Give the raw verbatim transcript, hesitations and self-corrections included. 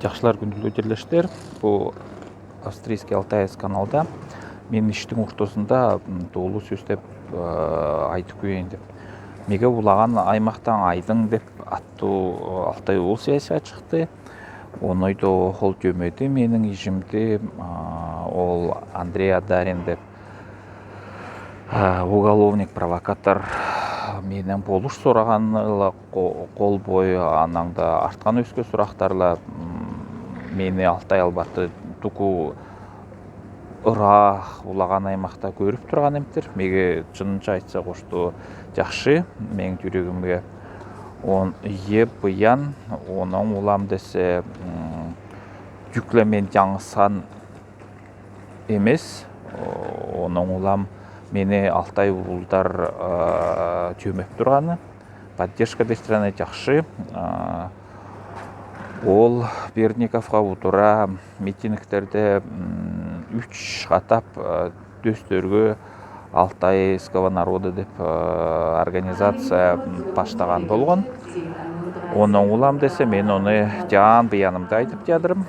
Чахсылар, күндетлу тирлештер, бу Австрийский Алтаец каналда. Мен иштиң ортасында, м, долу сөстеп, э, айтып күүйин деп. Меге Улаган аймахтаң Айдың деп аттуу, э, алтай уул саясатчы чыкты. Оной доо ол төөмеди менің ижимди, а, ол Андрей Адарин деп, а, уголовник, провокатор, менен болуш сорағанла ко-, кол бой, анаң даа арткан өске сурахтарла, м, мени алтай албатты туку ыраах Улаган аймахта көрүп турган эмтир. Меге чынынча айтса кошто чахсы, мең тюрегимге. Он ие буян, оноң улам десе, м, тюкле мен яңысхан эмес, о-, оноң улам мени алтай уулдар, а, төөмеп турганы, поддержка дестираны чахсы, а, ол Бердниковха удура митингтерде, м, үш катап, а, төстөргө Алтайского народа деп, а, организация, м, баштаган болган. Оноң улам десе, мен оны чаан буянымда айтып теадрым.